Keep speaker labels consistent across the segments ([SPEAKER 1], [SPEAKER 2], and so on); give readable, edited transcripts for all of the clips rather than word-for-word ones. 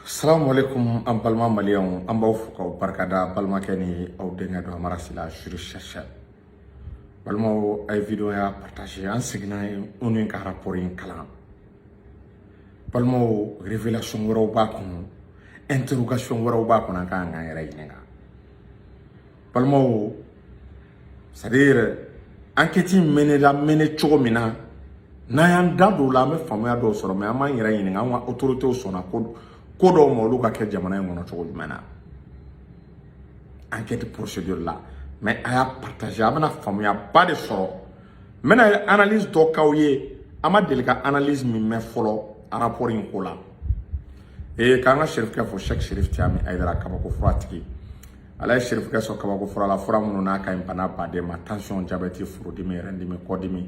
[SPEAKER 1] Salamu alaikum, an balima maliyɛnw, an b'aw fo k'aw barikada. Balimakɛ ni aw denkɛ don, Amara Sila, juriste chercheur. Balimaw, a ye vidéo y'a partager. An seginna ONU ka rapport in kalan. Balimaw, révélation wɛrɛw b'a kɔnɔ, interrogation wɛrɛw b'a kɔnɔ, an kan k'an yɛrɛ ɲininka. Balimaw, c'est à dire enquête in menera mene cogo min na, n'an y'an da don o la, an bɛ faamuya dɔw sɔrɔ. Mais an b'an yɛrɛ ɲininka, an ka autorités sɔnna ko ko dɔw ma, olu ka kɛ jamana in kɔnɔ cogo jumɛn na, enquête procédure la? Mais a y'a partager, a bɛna faamuyaba de sɔrɔ. N bɛna analyse dɔ k'aw ye, an ma deli ka analyse min mɛn fɔlɔ rapport in ko la. Ee, k'an ka Serifukɛ fo, Cheikh Serif Tiami Ayidara, kabako fura tigi. Ala ye Serifukɛ sɔn kabako fura la, fura minnu n'a ka ɲi bana baden ma: tension, diabète, furudimi, rɛndimi, kɔdimi.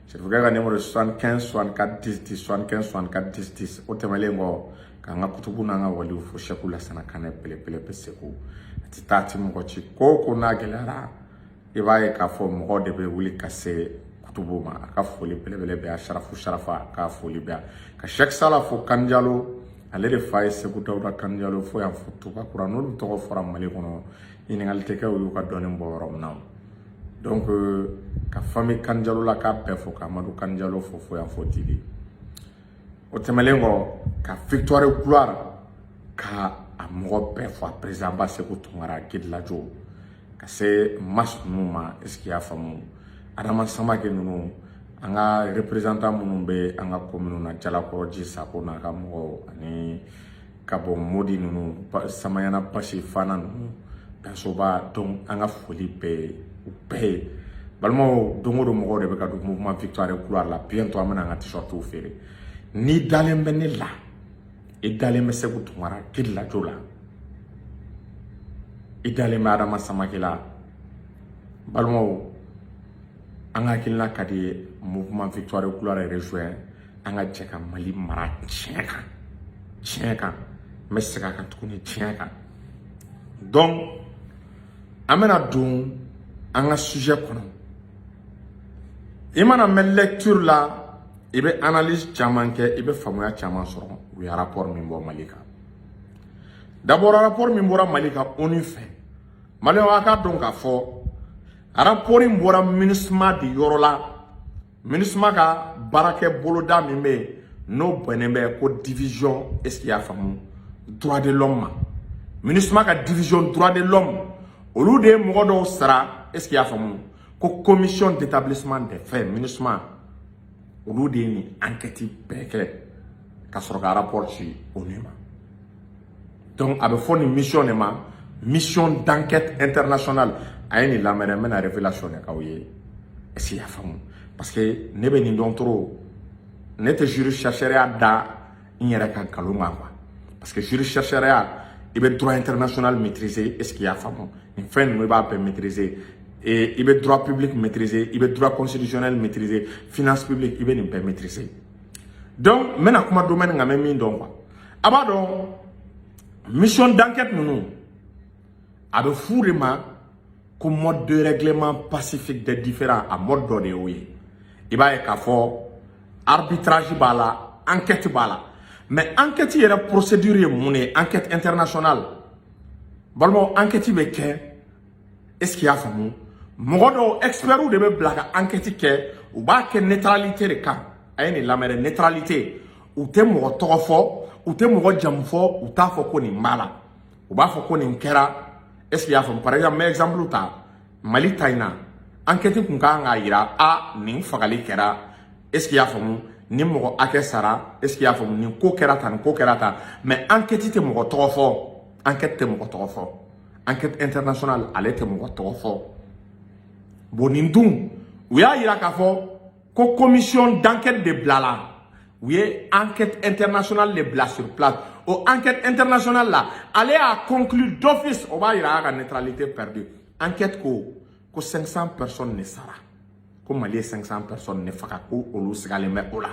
[SPEAKER 1] Serifukɛ ka numéro 75 64 10 10, 75 64 10 10. O tɛmɛlen kɔ, k'an ka kutubu n'an ka waliw fo, Sɛku Lasana Kanɛ, belebele bɛ Segu. A ti taa, a ti mɔgɔ ci. Ko o ko n'a gɛlɛyara, i b'a ye k'a fɔ mɔgɔw de bɛ wuli ka se kutubu ma. A ka foli belebele bɛ yan. Sarafu Sarafa ka foli bɛ yan. Ka Sɛki Sala fo, Kanjalo, ale de fa ye Segu Dawuda Kanjalo fo yan fo Tubakura. N'olu tɔgɔ fɔra Mali kɔnɔ, ɲininkali tɛ kɛ u y'u ka dɔnni bɔ yɔrɔ min na. Donc ka famille Kanjalo la k'a bɛɛ fo, ka Amadu Kanjalo fo fo yan fo Dili. O tɛmɛlen kɔ, ka Victoire Gloire ka a mɔgɔ bɛɛ fo, a président ba Segu Tunkara Gidilajo, ka se mas ninnu ma. Est ce que i y'a faamu? Adama Samake ninnu, an ka représentant minnu bɛ an ka commune na, Jalakɔrɔji Sako n'a ka mɔgɔw, ani ka bɔ Modi ninnu, Samayana Basi Fana ninnu, Bɛnsoba. Donc an ka foli bɛɛ u bɛɛ ye. Balimaw, don o don mɔgɔw de bɛ ka don mouvement Victoire Gloire la. Bientôt an bɛna an ka t-shirt feere. N'i dalen bɛ ne la, i dalen bɛ Segu Tunkara Gidilajo la, i dalen bɛ Adama Samake la, balimaw, an ka hakilina ka di ye, mouvement Victoire Gloire rejoint. An ka jɛ ka Mali mara tiɲɛ kan, tiɲɛ kan. N bɛ segin a kan tuguni, tiɲɛ kan. Donc an bɛna don an ka sujet kɔnɔ. I mana mɛn lecture la, i bɛ analyse caman kɛ, i bɛ faamuya caman sɔrɔ. U ye rapport min bɔ Mali kan, d'abord rapport min bɔra Mali kan ONU fɛ, maliyɛnw, a k'a dɔn k'a fɔ rapport in bɔra MINUSMA de yɔrɔ la. MINUSMA ka baarakɛ boloda min bɛ yen, n'o bɛnnen bɛ ko division, est ce que i y'a faamu, droit de l'homme ma. MINUSMA ka division droit de l'homme, olu de ye mɔgɔ dɔw sara, est ce que i y'a faamu, ko commission d'établissement des faits. MINUSMA, olu de ye nin enquête bɛɛ kɛ ka sɔrɔ ka rapport ci ONU ma. Donc a bɛ fɔ nin mission de ma mission d'enquête internationale. A ye nin lamɛn dɛ, n bɛna révélation de k'aw ye. Est ce que i y'a faamu? Parce que ne bɛ nin dɔn trop, ne tɛ juriste chercheur ya da n yɛrɛ ka nkalon kan quoi. Parce que juriste chercheur ya, i bɛ droit international maîtriser, est ce que i y'a faamu? Nin fɛn ninnu, i b'a bɛɛ maîtriser. Et i bɛ droit public maîtriser, i bɛ droit constitutionnel maîtriser, finance publique, i bɛ nin bɛɛ maîtriser. Donc n bɛna kuma domaine kan, n bɛ min dɔn quoi. A b'a dɔn, mission d'enquête ninnu, a bɛ f'u de ma ko mode de règlement pacifique des différends. A mode dɔ de y'o ye. I b'a ye k'a fɔ arbitrage b'a la, enquête b'a la. Mais enquête yɛrɛ procédure ye mun de ye? Enquête internationale, balimaw, enquête bɛ kɛ, est ce que i y'a faamu, mɔgɔ dɔw, experts de bɛ bila ka enquête kɛ. U b'a kɛ neutralité de kan. A ye nin lamɛn dɛ, neutralité. U tɛ mɔgɔ tɔgɔ fɔ, u tɛ mɔgɔ jamu fɔ, u t'a fɔ ko nin b'a la, u b'a fɔ ko nin kɛra. Est ce que i y'a faamu? Par exemple, n bɛ exemple ta Mali ta in na. Enquête kun kan k'a yira a nin fagali kɛra, est ce que i y'a faamu, ni mɔgɔ hakɛ sara, est ce que i y'a faamu, nin ko kɛra tan, nin ko kɛra tan. Mais enquête tɛ mɔgɔ tɔgɔ fɔ, enquête tɛ mɔgɔ tɔgɔ fɔ. Enquête internationale, ale tɛ mɔgɔ tɔgɔ fɔ. Bon, nin dun, u y'a yira k'a fɔ ko commission d'enquête de bilala, u ye enquête internationale de bila sur place. O enquête internationale la, ale y'a conclu d'office, o b'a yira a ka neutralité perdue. Enquête ko ko 500 personnes ne sara, ko Mali ye 500 personnes ne faga, ko olu sigalen bɛ o la.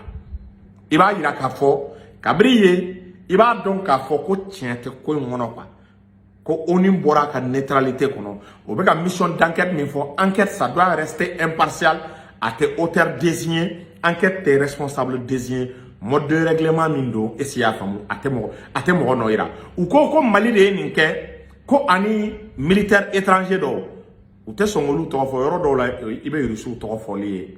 [SPEAKER 1] I b'a yira k'a fɔ kabiri yen, i b'a dɔn k'a fɔ ko tiɲɛ tɛ ko in kɔnɔ quoi, ko ONU bɔra a ka neutralité kɔnɔ. O bɛ ka mission d'enquête min fɔ, enquête, ça doit rester impartial. A tɛ auteur désigné, enquête tɛ responsable désigné. Mode de règlement min don, est ce que i y'a faamu, a tɛ mɔgɔ nɔ yira. U ko ko Mali de ye nin kɛ, ko ani militaire étranger dɔw, u tɛ sɔn k'olu tɔgɔ fɔ. Yɔrɔ dɔw la, i bɛ Irisiw tɔgɔ fɔli ye,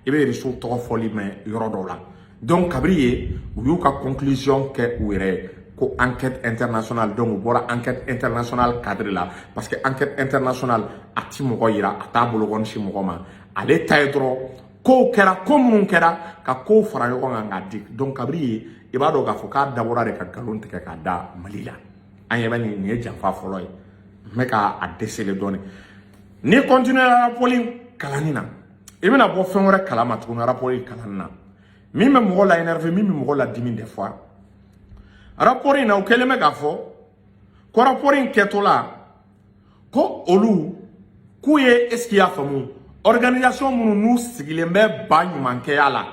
[SPEAKER 1] i bɛ Irisiw tɔgɔ fɔli mɛn yɔrɔ dɔw la. Donc kabiri ye, u y'u ka conclusion kɛ u yɛrɛ ye ko enquête internationale. Donc u bɔra enquête internationale cadre la, parce que enquête internationale, a ti mɔgɔ yira, a t'a bolokɔni si mɔgɔ ma. Ale ta ye dɔrɔn kow kɛra, ko minnu kɛra, ka kow fara ɲɔgɔn kan k'a di. Donc kabiri ye, i b'a dɔn k'a fɔ k'a dabɔra de ka nkalon tigɛ k'a da Mali la. An ɲɛ bɛ nin ye janfa fɔlɔ ye. N bɛ k'a déceler dɔɔnin. Ni continuer rapport in kalanni na, i bɛna bɔ fɛn wɛrɛ kalama tuguni rapport in kalanni na, min bɛ mɔgɔ la énervé, min bɛ mɔgɔ la dimi. Des fois, rapport in na, u kɛlen bɛ k'a fɔ ko rapport in kɛtɔ la, ko olu k'u ye, est ce que i y'a faamu, organisation minnu n'u sigilen bɛ ba ɲumankɛya la,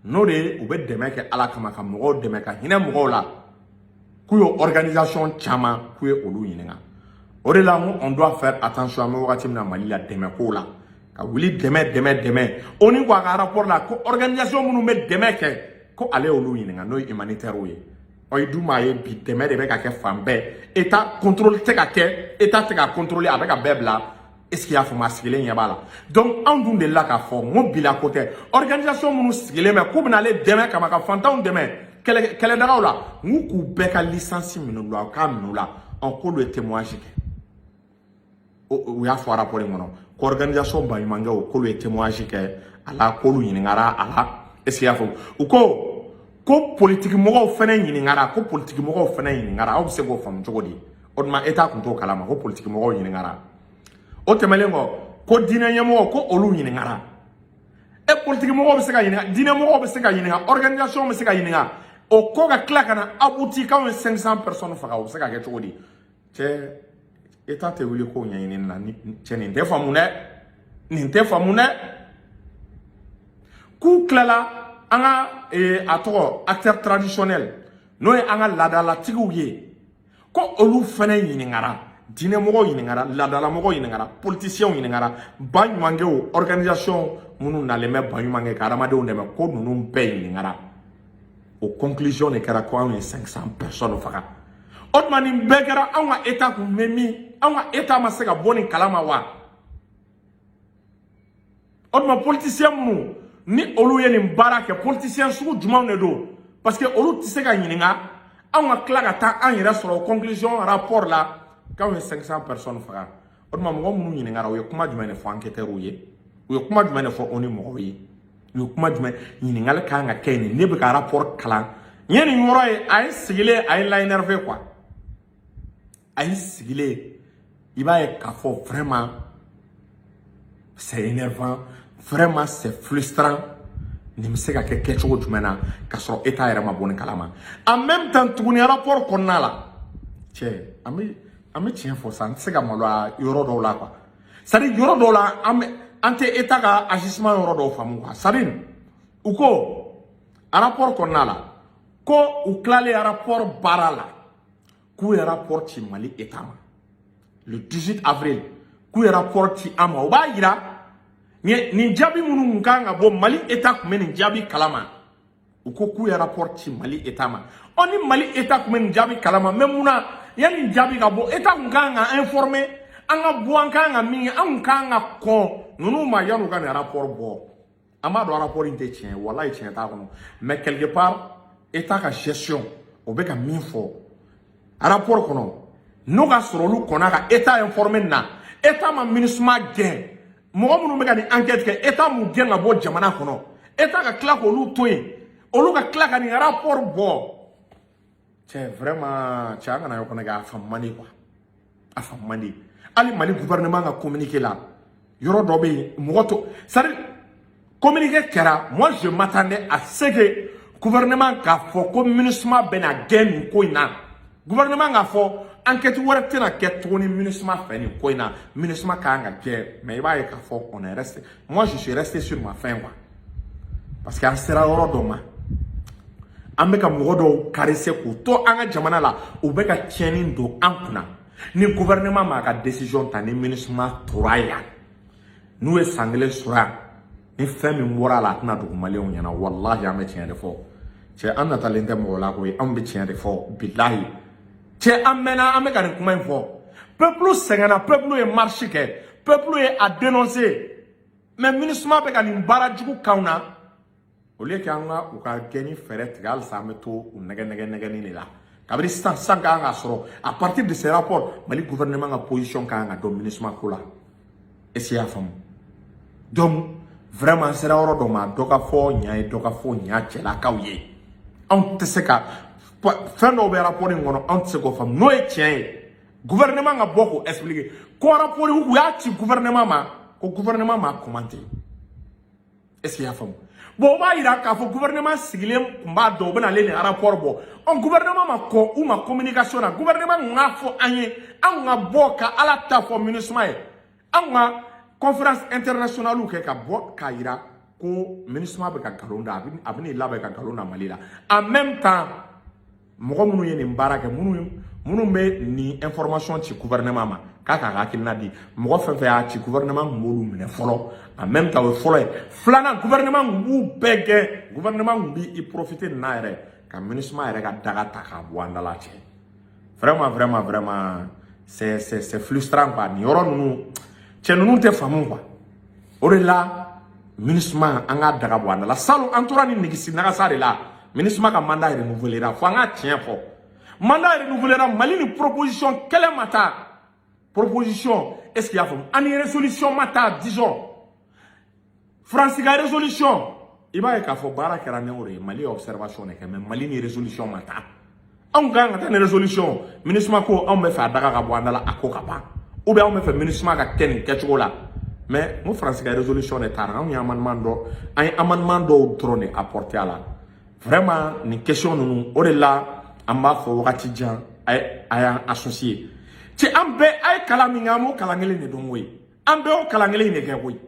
[SPEAKER 1] n'o de ye u bɛ dɛmɛ kɛ Ala kama, ka mɔgɔw dɛmɛ, ka hinɛ mɔgɔw la, k'u ye organisation caman, k'u ye olu ɲininka. O de la, n ko on doit faire attention. An bɛ wagati min na Mali la, dɛmɛ ko la, ka wuli dɛmɛ, dɛmɛ, dɛmɛ. ONU ko a ka rapport la ko organisation minnu bɛ dɛmɛ kɛ, ko ale y'olu ɲininka, n'o ye humanitaire ye. Ɔ, i dun b'a ye bi, dɛmɛ de bɛ ka kɛ fan bɛɛ. État contrôle tɛ ka kɛ, état tɛ ka contrôler, a bɛ ka bɛɛ bila. Est ce que i y'a faamu? A sigilen ɲɛ b'a la. Donc anw dun delila k'a fɔ n ko bila ko tɛ. Organisation minnu sigilen bɛ k'u bɛna ale dɛmɛ kama, ka fantanw dɛmɛ kɛlɛdagaw la, n k'u k'u bɛɛ ka licence minɛ u la, u k'a minɛ u la. Ɔ, k'olu ye témoignage kɛ. U y'a fɔ rapport in kɔnɔ ko organisation baɲumankɛw, k'olu ye témoignage kɛ a la, k'olu ɲininkara a la. Est ce que i y'a faamu? U ko ko politiki mɔgɔw fɛnɛ ɲininkara, ko politiki mɔgɔw fɛnɛ ɲininkara. Aw bɛ se k'o faamu cogo di? O tuma, État tun t'o kalama ko politiki mɔgɔw ɲininkara? O tɛmɛnen kɔ, ko diinɛ ɲɛmɔgɔ, ko olu ɲininkara. E, politiki mɔgɔw bɛ se ka ɲininka, diinɛ mɔgɔw bɛ se ka ɲininka, organisation bɛ se ka ɲininka, o ko ka tila ka na abouti k'anw ye 500 personnes faga, o bɛ se ka kɛ cogo di? Cɛ, État tɛ wuli k'o ɲɛɲini na ni cɛ. Nin tɛ faamu dɛ, nin tɛ faamu dɛ. K'u tilala an ka a tɔgɔ acteur traditionnel, n'o ye an ka laadalatigiw ye, ko olu fɛnɛ ɲininkara, diinɛmɔgɔw ɲininkara, laadalamɔgɔw ɲininkara, politiciens ɲininkara, baɲumankɛw, organisation minnu nalen bɛ baɲumankɛ ka adamadenw dɛmɛ, ko ninnu bɛɛ ɲininkara. O conclusion de kɛra ko anw ye 500 personnes faga. O tuma, nin bɛɛ kɛra, anw ka État kun bɛ min? Anw ka État ma se ka bɔ nin kalama wa? O tuma, politicien minnu ni olu ye nin baara kɛ, politicien sugu jumɛnw de don? Parce que olu tɛ se ka ɲininka, anw ka tila ka taa an yɛrɛ sɔrɔ conclusion rapport la k'anw ye 500 personnes faga. O tuma, mɔgɔ minnu ɲininkara, u ye kuma jumɛn de fɔ enquêteurs ye? U ye kuma jumɛn de fɔ ONU mɔgɔw ye? U ye kuma jumɛn? Ɲininkali kan ka kɛ nin. Ne bɛ ka rapport kalan, n ye nin yɔrɔ ye, a ye sigilen, a ye la énervé quoi. A ye sigilen, i b'a ye k'a fɔ vraiment c'est énervant, vraiment c'est frustrant. Nin bɛ se ka kɛ kɛcogo jumɛn na k'a sɔrɔ État yɛrɛ ma bɔ nin kalama? En même temps tuguni, rapport kɔnɔna la, cɛ, an bɛ tiɲɛ fɔ sa, an tɛ se ka maloya yɔrɔ dɔw la quoi. C'est à dire, yɔrɔ dɔw la, an bɛ, an tɛ État ka agissement yɔrɔ dɔw faamu quoi. C'est à dire, u ko rapport kɔnɔna la ko u tilalen rapport baara la, k'u ye rapport ci Mali État ma le 18 avril, k'u ye rapport ci an ma. O b'a yira nin jaabi minnu kun kan ka bɔ, Mali État tun bɛ nin jaabi kalama. U ko k'u ye rapport ci Mali État ma. Ɔ, ni Mali État tun bɛ nin jaabi kalama, mais mun na yanni nin jaabi ka bɔ, État kun kan ka informer an ka bɔ, an kan ka min kɛ, an kun kan ka kɔn ninnu ma yan'u ka nin rapport bɔ? An b'a dɔn rapport in tɛ tiɲɛ ye, walayi, tiɲɛ t'a kɔnɔ. Mais quelque part, État ka gestion, o bɛ ka min fɔ rapport kɔnɔ, n'o ka sɔrɔ olu kɔnna ka État informer nin na, État ma MINUSMA gɛn, mɔgɔ minnu bɛ ka nin enquête kɛ, État m'u gɛn ka bɔ jamana kɔnɔ, État ka tila k'olu to yen, olu ka tila ka nin rapport bɔ. Cɛ, vraiment, cɛ, an kana ɲɔgɔn kɛ. A faamu man di quoi, a faamu man di. Hali Mali gouvernement ka communiqué la, yɔrɔ dɔ bɛ yen, mɔgɔ to, c'est à dire, communiqué kɛra, moi je m'attendais à ce que gouvernement k'a fɔ ko MINUSMA bɛna gɛn nin ko in na, gouvernement k'a fɔ enquête wɛrɛ tɛna kɛ tuguni MINUSMA fɛ nin ko in na, MINUSMA kan ka kɛ. Mais i b'a ye k'a fɔ on est resté, moi je suis resté sur ma faim quoi, parce que an sera yɔrɔ dɔ ma, an bɛ ka mɔgɔ dɔw caresser k'u to an ka jamana la, u bɛ ka tiɲɛni don an kunna. Ni gouvernement m'a ka décision ta, ni MINUSMA tora yan, n'u ye san kelen sɔrɔ yan, ni fɛn min bɔra a la, a tɛna dogo Maliyɛnw ɲɛna. Walahi, an bɛ tiɲɛ de fɔ. Cɛ, an natalen tɛ mɔgɔ la koyi, anw bɛ tiɲɛ de fɔ. Bilahi cɛ, an mɛnna, an bɛ ka nin kuma in fɔ. Peuple sɛgɛnna, peuple ye marche kɛ, peuple ye a dénoncer, mais MINUSMA bɛ ka nin baara jugu k'anw na. Au lieu que an ka u ka gɛnni fɛɛrɛ tigɛ, halisa an bɛ to u nɛgɛ nɛgɛ nɛgɛni de la. Kabini sisan sisan kan ka sɔrɔ, à partir de ce rapport, Mali gouvernement ka position kan ka dɔn MINUSMA ko la. Est ce que i y'a faamu? Donc vraiment, an sera yɔrɔ dɔ ma, dɔ ka fɔ ɲa ye, dɔ ka fɔ ɲa cɛlakaw ye. Anw tɛ se ka fɛn dɔw bɛ rapport in kɔnɔ, anw tɛ se k'o faamu. N'o ye tiɲɛ ye, gouvernement ka bɔ k'o expliquer ko rapport u y'a ci gouvernement ma, ko gouvernement m'a commenté. Est ce que i y'a faamu? Bon, o b'a yira k'a fɔ gouvernement sigilen tun b'a dɔn u bɛna ale nin rapport bɔ. Ɔ, gouvernement ma kɔn u ma communication na. Gouvernement kun k'a fɔ an ye, an ka bɔ ka Ala ta fɔ MINUSMA ye, an ka conférence internationale kɛ ka bɔ k'a yira ko MINUSMA bɛ ka nkalon da, a bɛ n'i labɛn ka nkalon da Mali la. En même temps, mɔgɔ minnu ye nin baara kɛ, minnu bɛ nin information ci gouvernement ma k'a k'a ka hakilina di, mɔgɔ fɛn fɛn y'a ci, gouvernement tun b'olu minɛ fɔlɔ. En même temps, o ye fɔlɔ ye. Filanan, gouvernement tun b'u bɛɛ gɛn. Gouvernement tun b'i profiter nin na yɛrɛ ka MINUSMA yɛrɛ ka daga ta k'a bɔ an da la. Cɛ, vraiment, vraiment, vraiment, c'est frustrant quoi. Nin yɔrɔ ninnu, cɛ ninnu tɛ faamu quoi. O de la, MINUSMA, an k'a daga bɔ an da la. Salon, an tora ni nigisi nagasa de la. MINUSMA ka mandat renouvelera, fo an ka tiɲɛ fɔ, mandat renouvelera. Mali ni proposition kɛlɛ ma taa proposition, est ce que i y'a faamu? Ani résolution ma taa, disons Faransi ka résolution, i b'a ye k'a fɔ baara kɛra ni o de ye. Mali ye observation de kɛ, mais Mali ni résolution ma taa. Anw kan ka taa ni résolution: MINUSMA ko anw bɛ fɛ a daga ka bɔ an da la, a ko ka ban, ou bien anw bɛ fɛ MINUSMA ka kɛ nin kɛcogo la. Mais n ko Faransi ka résolution de taara, anw ye amendement dɔ, an ye amendement dɔw dɔrɔn de apporter a la. Vraiment, nin question ninnu, o de la an b'a fɔ wagati jan, a y'an associé. Cɛ, an bɛɛ a ye kalan min kɛ, an b'o kalan kelen de dɔn koyi, an bɛɛ y'o kalan kelen de kɛ koyi.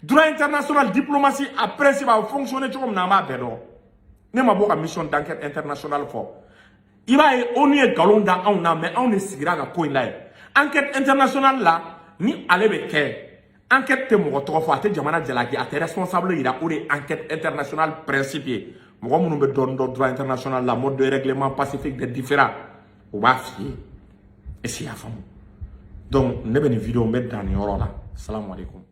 [SPEAKER 1] Droit international, diplomatie, a principe, a bɛ fonctionner cogo min na, an b'a bɛɛ dɔn. Ne ma bɔ ka mission d'enquête internationale fɔ. I b'a ye, ONU ye nkalon da anw na, mais anw de sigira ka ko in lajɛ. Enquête internationale la, ni ale bɛ kɛ, enquête tɛ mɔgɔ tɔgɔ fɔ, a tɛ jamana jalaki, a tɛ responsable yira. O de ye enquête internationale principe ye. Mɔgɔ minnu bɛ dɔɔnin dɔn droit international la, mode de règlement pacifique des différends, o b'a f'i ye. Est ce que i y'a faamu? Donc ne bɛ nin vidéo, n bɛ dan nin yɔrɔ la. Salamu aleykum.